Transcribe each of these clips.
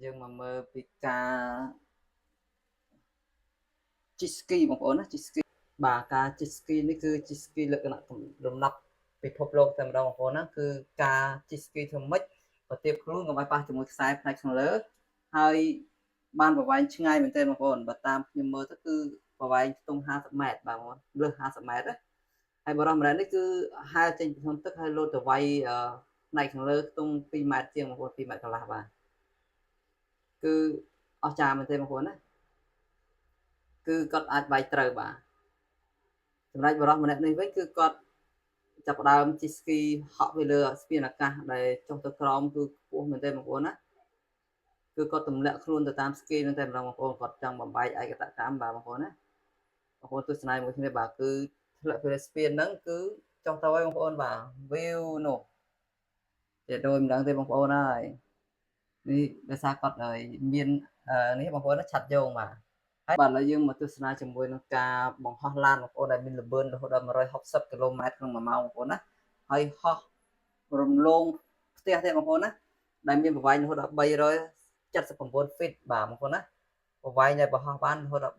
យើងមកមើលពីការជិះស្គីបងប្អូនណាជិះស្គីបាទការជិះស្គីនេះគឺជិះស្គីលក្ខណៈលំដាប់ពិភពលោកតែម្ដងបងប្អូនណាគឺការជិះស្គីធ្វើម៉េចប្រទៀបខ្លួនកុំឲ្យប៉ះជាមួយខ្សែផ្នែកខាងលើហើយបានប្រវែងឆ្ងាយមែនទែនបងប្អូនបើតាមខ្ញុំមើលទៅគឺប្រវែងខ្ទង់50ម៉ែត្របាទបងប្អូនលើស50ម៉ែត្រណាហើយបរិះម្នាក់នេះគឺហែលចេញពីក្នុងទឹកហើយលោតទៅវាយផ្នែកខាងលើខ្ទង់2ម៉ែត្រជាងបងប្អូន2ម៉ែត្រកន្លះបាទគឺអស្ចារ្យមែនទេបងប្អូនណាគឺគាត់អាចវាយត្រូវបាទចំណែកបរិះម្នាក់នេះវិញគឺគាត់ចាប់ផ្ដើមជិះស្គីហក់ពីលើស្ពានអាកាសដែលចុះទៅក្រោមគឺខ្ពស់មែនទេបងប្អូនណាគឺគាត់ទម្លាក់ខ្លួនទៅតាមស្គីនឹងតែម្ដងបងប្អូនគាត់ចង់បំបែកឯកតកម្មបាទបងប្អូនណាបងប្អូនទស្សនាមួយគ្នាបាទគឺធ្លាក់ពីលើស្ពានហ្នឹងគឺចុះទៅហើយបងប្អូនបាទវីវនោះជាដូចមិនដឹងទេបងប្អូនហើយនេះដោយសារគាត់ហើយមាននេះបងប្អូនឆាត់យោងបាទហើយបាទឥឡូវយើងមកទស្សនាជាមួយនឹងការបង្ហោះឡានបងប្អូនដែលមានល្បឿនរហូតដល់160គីឡូម៉ែត្រក្នុង1ម៉ោងបងប្អូនណាហើយហោះរំលងផ្ទះទេបងប្អូនណាដែលមានប្រវែងរហូតដល់379 feet បាទបងប្អូនណាប្រវែងដែលបង្ហោះបានរហូតដល់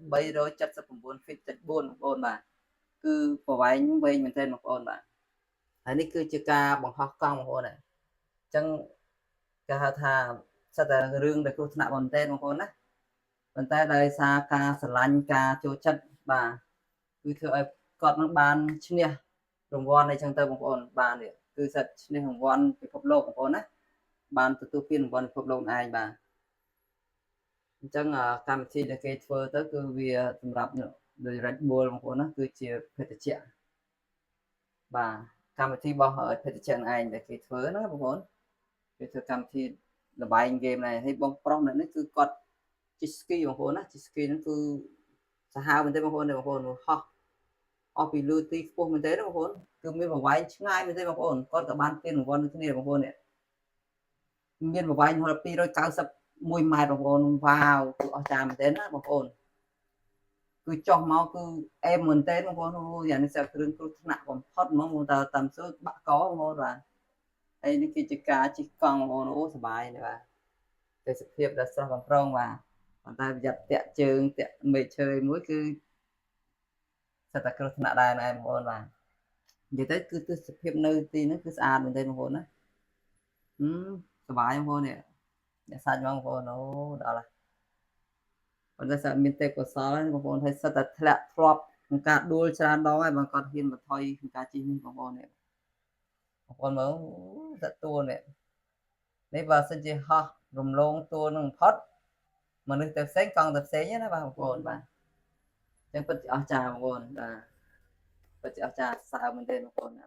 379 feet 4បងប្អូនបាទគឺប្រវែងវែងមែនទែនបងប្អូនបាទហើយនេះគឺជាការបង្ហោះកង់បងប្អូនណាអញ្ចឹងគេហៅថាសិតតែរឿងដែលគ្រោះថ្នាក់មែនទែនបងប្អូនណាប៉ុន្តែដោយសារការស្រឡាញ់ការចូលចិត្តបាទគឺធ្វើឲ្យគាត់នឹងបានឈ្នះរង្វាន់អីចឹងទៅបងប្អូនបាទនេះគឺសិតឈ្នះរង្វាន់ពិភពលោកបងប្អូនណាបានទទួលពានរង្វាន់ពិភពលោកឯងបាទអញ្ចឹងកម្មវិធីដែលគេធ្វើទៅគឺវាសម្រាប់ដោយ Red Bull បងប្អូនណាគឺជាភេសជ្ជៈបាទកម្មវិធីរបស់ភេសជ្ជៈឯងដែលគេធ្វើណាបងប្អូនគេធ្វើកម្មវិធីលបែងហ្គេមដែរហើយបងប្រុសម្នាក់នេះគឺគាត់ជិះស្គីបងប្អូនណាជិះស្គីហ្នឹងគឺសាហាវមែនទេបងប្អូនបងប្អូនហោះអស់ពីលើទីខ្ពស់មែនទេបងប្អូនគឺមានប្រវែងឆ្ងាយមែនទេបងប្អូនគាត់ក៏បានពានរង្វាន់ដូចគ្នាបងប្អូននេះមានប្រវែងរហូត291ម៉ែត្របងប្អូនវ៉ាវគឺអស្ចារ្យមែនទេណាបងប្អូនគឺចុះមកគឺអេមមែនទេបងប្អូនអូយ៉ាងនេះសិតគ្រឿងគ្រោះថ្នាក់បំផុតហ្មងបងតើតាមសួរបាក់កបងប្អូនបាទហើយនេះគឺជាការជិះកង់បងប្អូនអូសប្បាយនេះបាទទេសភាពដែលស្រស់បំព្រងបាទប៉ុន្តែប្រយ័ត្នតាក់ជើងតាក់មេឃឈើមួយគឺសិតតែគ្រោះថ្នាក់ដែរណែបងប្អូនបាទនិយាយទៅគឺទេសភាពនៅទីហ្នឹងគឺស្អាតមែនទេបងប្អូនណាហឹមសប្បាយបងប្អូននេះអ្នកសាច់បងប្អូនអូដល់ហើយប៉ុន្តែសិតមានទេពកោសលបងប្អូនហើយសិតតែធ្លាក់ធ្លាប់ក្នុងការដួលច្រើនដងហើយបងគាត់ហ៊ានបន្ថយក្នុងការជិះនេះបងប្អូននេះបងប្អូនមើលសិតតួនេះនេះបើសិនជាហោះរំលងតួនឹងបំផុតមនុស្សទៅផ្សេងកង់ទៅផ្សេងណាបាទបងប្អូនបាទអញ្ចឹងពិតជាអស្ចារ្យបងប្អូនបាទពិតជាអស្ចារ្យសើមែនទេបងប្អូនណា